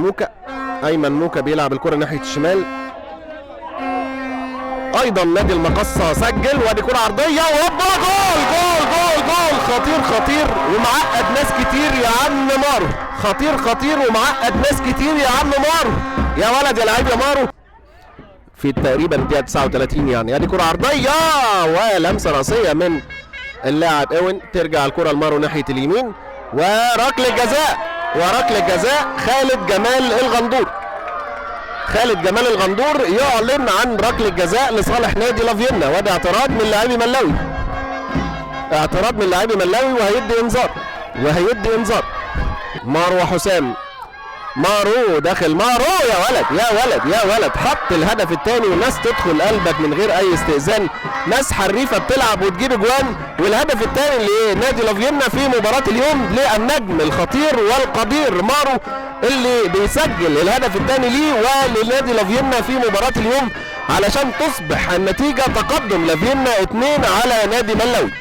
موكا، ايمن موكا بيلعب الكره ناحية الشمال. ايضا نادي المقصه سجل، وادي كره عرضية وهوبا جول جول جول جول، خطير خطير ومعقد ناس كتير يا عم مارو، خطير خطير ومعقد ناس كتير يا عم مارو، يا ولد يا لعيب يا مارو. في تقريبا الدقيقة 39 يعني، ادي كره عرضية ولمسه راسية من اللاعب اوين، ترجع الكره لمارو ناحية اليمين، وركله جزاء، وركله جزاء خالد جمال الغندور. خالد جمال الغندور يعلن عن ركلة جزاء لصالح نادي لافيينا، وده اعتراض من لاعبي ملاوي، اعتراض من لاعبي ملاوي، وهيدي انذار، وهيدي انذار. مارو حسام، مارو داخل، مارو يا ولد يا ولد يا ولد، حط الهدف الثاني والناس تدخل قلبك من غير اي استئذان، ناس حريفه بتلعب وتجيب اجوان. والهدف الثاني لنادي لافيينا في مباراة اليوم للنجم الخطير والقدير مارو، اللي بيسجل الهدف الثاني ليه ولنادي لافيينا في مباراة اليوم، علشان تصبح النتيجة تقدم لافيينا 2 على نادي ملاوي.